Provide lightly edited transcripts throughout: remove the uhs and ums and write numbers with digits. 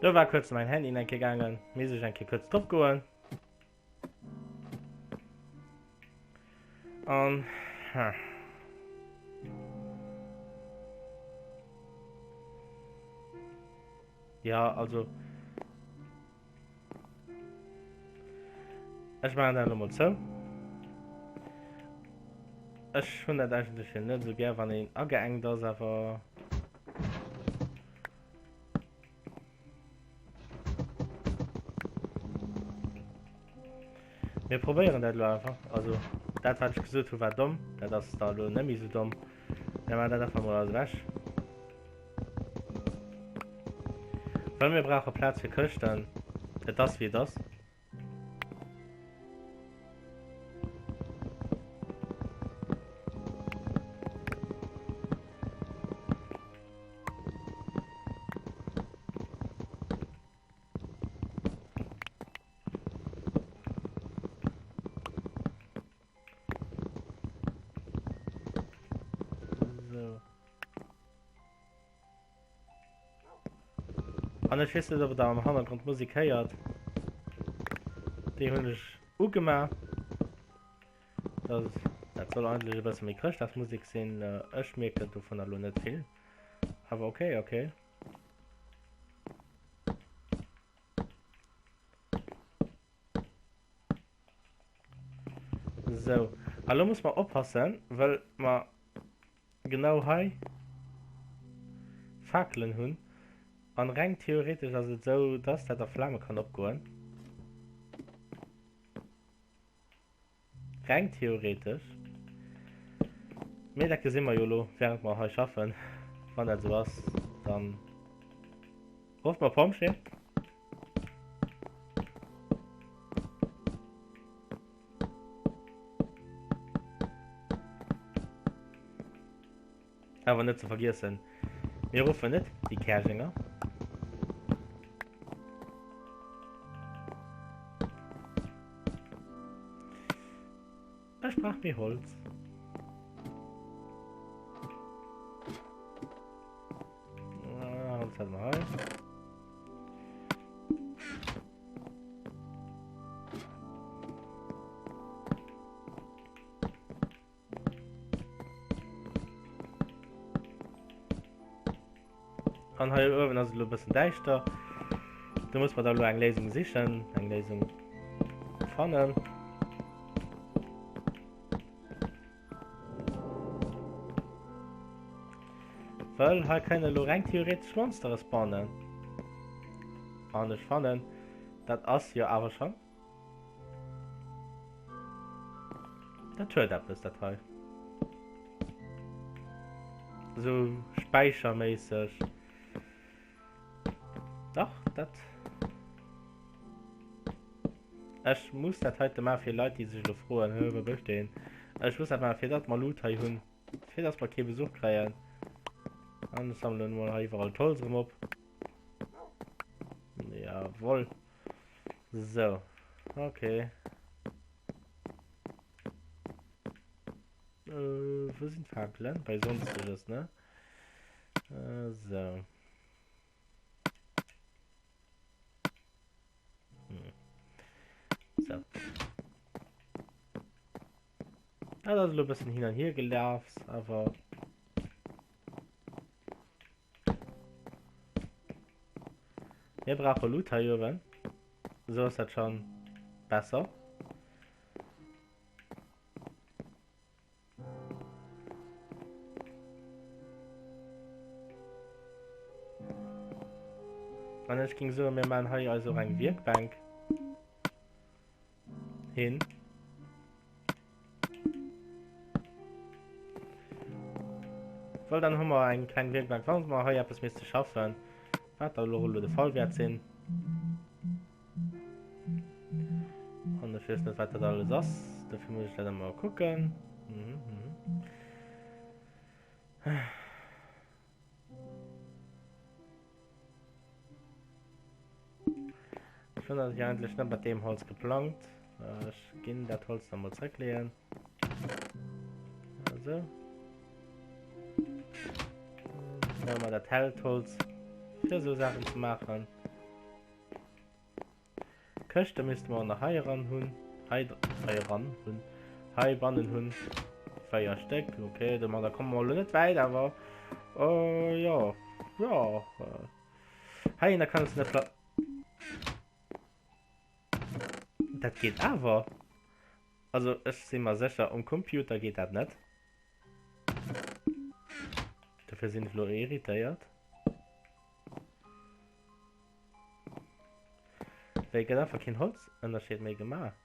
Do war kuerz mäin Handy eng Kéier gaangen, misst ech eng Kéier kuerz drop goen. An ha. Ja, also Ech maachen dat elo mol zou. Ech hunn dat eigentlech jo net esou gär, wann een ageengt ass, awer. Mir probéieren dat elo einfach. Also, dat wat ech gesot hu war domm. Dat ass da elo net méi esou domm. Mir maachen dat einfach mol alles ewech. Well mir brauche Plaz fir Këschten. Et ass wéi et ass. So. An ech weess net, ob der am Hannergrond Musik héiert. Déi hunn ech ugemaach. Dat, dat soll eigentlech e bësse méi Chrëschtdagsmusek sinn. Ech mierken dovunner elo net vill. Awer okay, okay. Sou, a lo muss mer oppassen, well mer genau hei Fakelen hunn. An reng theoretesch ass et sou, dass dat a Flame kann opgoen. Reng theoretesch. Mee dat gesi mer jo elo, während mer hei schaffen. Wann dat esou ass, dann rufft mer Pompjee. Awer net ze vergiessen, mir ruffen net déi Käerjenger. Ech brauch méi Holz. Ah, Holz hat mer hei. An hei uewen ass et elo e bëssen däischter. Do muss mer da elo eng Léisung sichen, eng Léisung fannen. Well hei kënnen elo reng theoretesch Monstere spawnen. An ech fannen, dat ass jo awer schon. Dat huet eppes, dat hei. Sou späicherméisseg. Dach, dat. Ech muss dat heite maachen fir Leit, déi sech elo froen, Hä, wat mécht deen? Ech muss dat maachen, fir datt mer Loot hei hunn. Fir datt mer kee Besuch kréien. An ech sammelen mol hei iwwerall d'Holz erëm op. Jawohl. So. Okay. Äh, wo sind Fakelen? Bei sonstiges, ne? Äh, so. Hm. So. Ja, das ist ein bisschen hin und her gelaufen, aber Mir brauche Loot hei uewen. Esou ass dat schon besser. An ech ging soen, mir maachen hei eis och eng Wierkbänk hin. Well dann hu mer eng kleng Wierkbank, wann mer hei eppes misste schaffen, wat da elo elo de Fall wäert sinn. An ech weess net, wat dat alles ass, dofir muss ech dat emol kucken. Mhm, mhm. Ech hunn dat jo eigentlech net mat deem Holz geplangt. Ech ginn dat Holz da mol zréckleeën. Esou. Dann hu mer dat hellt Holz fir esou Saachen ze maachen. Këschte misste mer och nach hei eran hunn. Hei, hei eran hunn. Heibannen hunn. 4 Stéck. Okay, domadder komme mer elo net wäit, awer äh, jo, jo. Äh. Hei, da kann es net pla Dat geet awer. Also ech si mer sécher, um Computer geet dat net. Dofir sinn ech elo irritéiert. Wéi gëtt einfach keen Holzënnerscheed méi gemaach?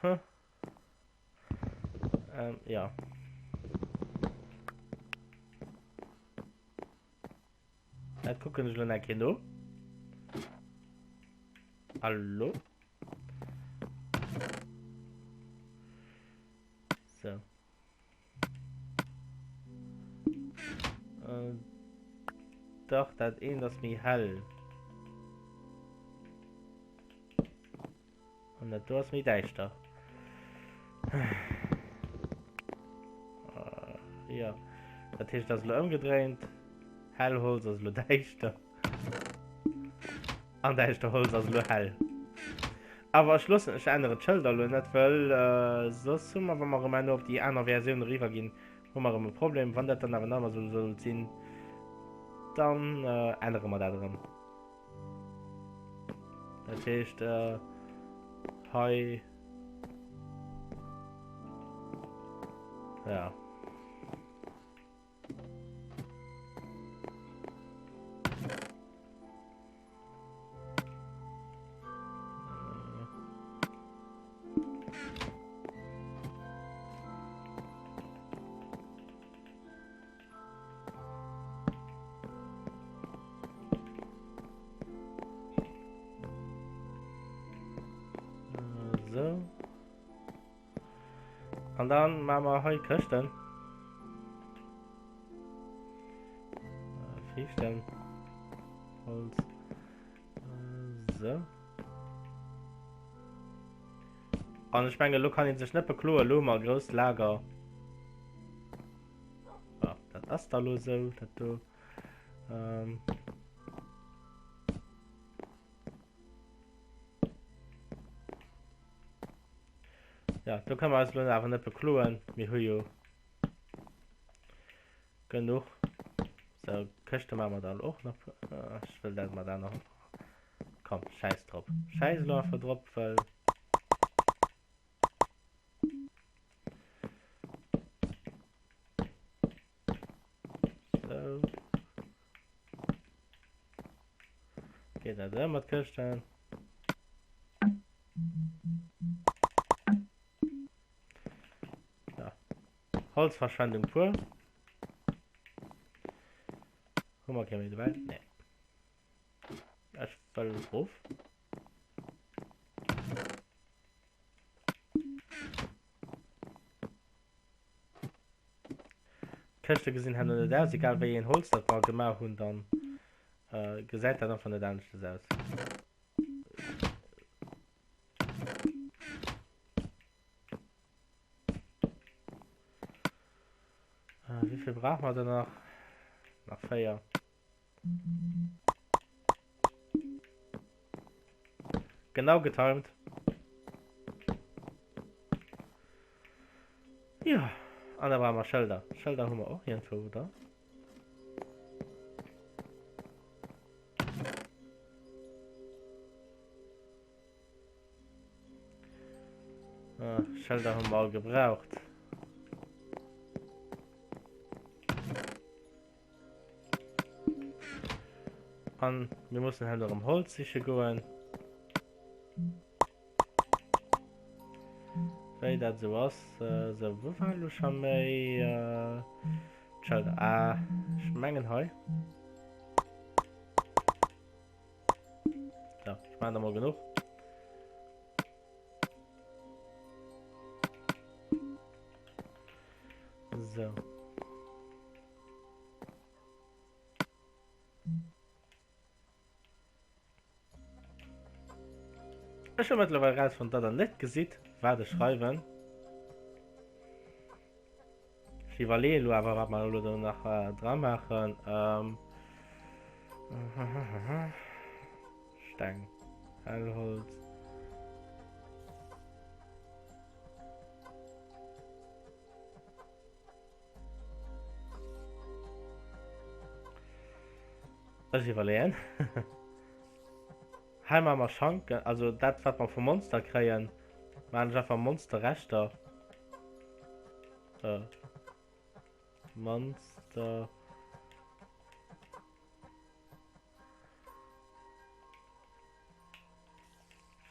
Hm. Ähm, ja. Dat kucken ech lo nach eng Kéier no. Hallo? So. Äh, dach, dat eent ass méi hell. An dat do ass méi däischter. Äh, ja. Dat heescht, dat ass elo ëmgedréint. Hell Holz ass elo däischter. An däischter Holz ass elo hell. Awer ech loossen, ech änneren d'Schëlder elo net, wëll äh, soss hu mer, wa mer erëm herno op déi aner Versioun eriwwer ginn, hu mer erëm e Problem. Wann dat dann awer nach ëmmer esou sollt sinn, dann äh, ännere mer dat erëm. Dat heescht, äh, hei. Ja. So. An dann machen wir hei Këschten. Fiichten. Holz. So. An ech mengen, elo kann een sech net bekloen, elo hu mer e grousst Lager. Ah, dat ass da lo sou, dat do. Ähm. Ja, do kann mer eis lo awer net bekloen. Mir hu jo genuch. So, Këschte maache mer dann och nach. Ah, ech wëll dat mer da nach. Komm, scheiß drop. Scheiß lo einfach drop, well. So. Geht dat ëm mat Këschten? Ja. Holzverschwendung pur. Hu mer keng méi dobäi? Nee. Ech wëll erof. D'Këschte gesinn herno net aus, egal wéi een Holz dat mer gemaach hunn, dann äh, gesäit dat einfach net aneschters aus. Äh, wie viel brauchen wir denn nach? Nach 4. Genau getimed. Ja, an da brauchen wir Schëlder. Schëlder hu mer och iergendwou, oder? Ah, Schëlder hu mer all gebraucht. An mir mussen herno erëm Holz siche goen. Wéi dat esou ass. Sou, wou war elo scho méi d'Schëlder? Ah, ech mengen hei. So, ech maachen der mol genuch. So. Ech hu mëttlerweil rausfonnt, datt der net gesitt, wat ech schreiwen. Ech iwwerleeë lo awer, wat mer elo do nach dra maachen. Steng, Hellholz. Ech iwwerleeën. Hei maache mer Schanken, also dat wat mer vum Monster kréien, maachen ech einfach Monsterrechter. Äh, Monster.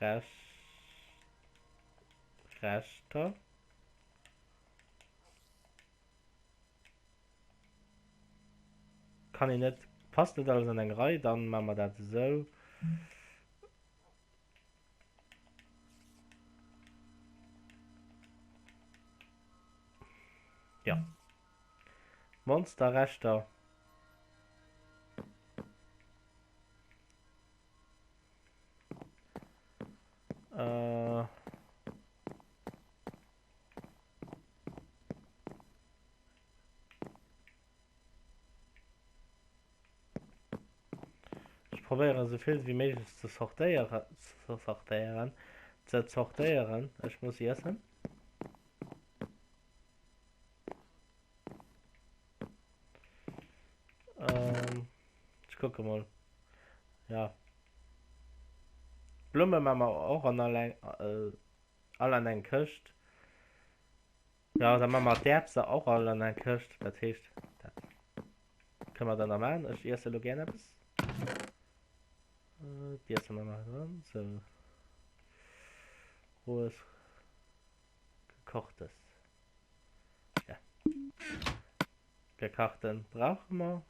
Recht. Rechter. Kann een net, passt net alles an eng Rei, dann maache mer dat esou. Ja. Monsterrechter. Äh. Ech probéieren esou vill wéi méiglech ze sortéieren, ze sortéieren, ze zortéieren. Ech muss iessen. Ähm, ech kucke mol. Ja. Blumme maache mer och an all eng, äh, all an eng Këscht. Ja, da maache mer d'Äerbser och all an eng Këscht. Dat heescht, dat kënne mer dann nach maachen. Ech iesse elo gär eppes. Äh, D'Iesse mer nach dran. So. Rohes gekochtes. Ja. Gekachten brauche mer.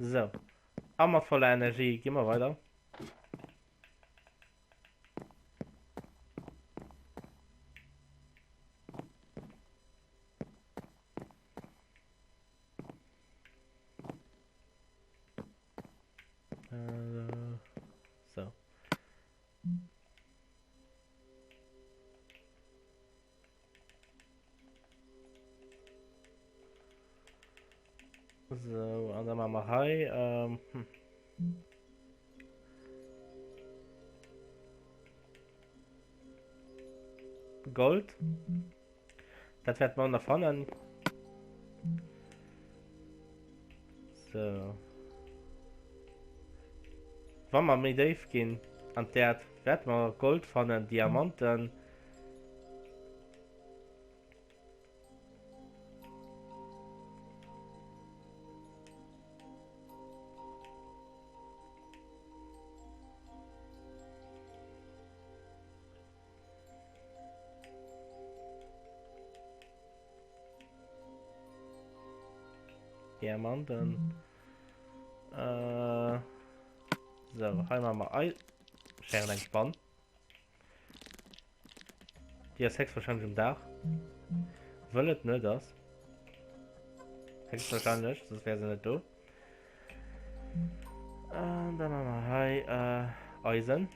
So. A mat voller Energie gi mer weider. Äh, so. So, an dann machen wir hei. Ähm, hm. Gold. Dat wäert man nach fannen. So. Wa mer méi déif ginn an d'Äerd, wäerte mer Gold fannen, Diamanten. Diamanten. Äh, so, hei machen wir Ei. Scheren eng Spann. Déi ass héchstwahrscheinlech um Daach. Wëll et net ass. Héchstwahrscheinlech, soss wär se net do. An dann haben wir hei äh, Eisen.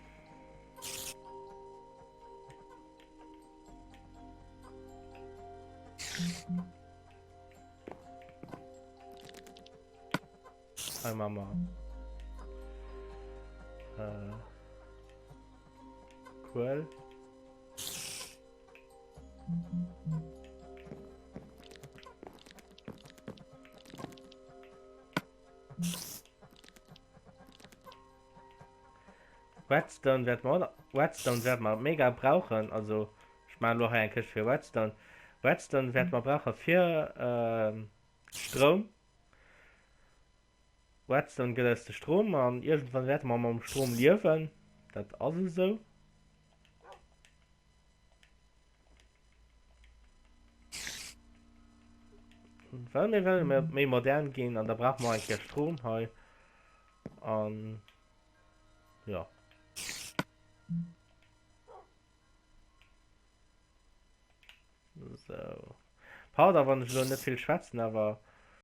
Hei machen wir äh, Kuel. Redstone wäert mer Redstone wäert mer mega brauchen, also ech maachen elo hei eng Këscht fir Redstone. Redstone wäert mer brauche fir ähm, Stroum. Redstone gëtt eis de Strom an iergendwann wäerte mer mam Strom liewen. Dat ass esou. Well mir wëlle méi modern ginn an da brauche mer eng Kéier Strom hei. An ja. So. Pardon, wann ech elo net vill schwätzen, awer.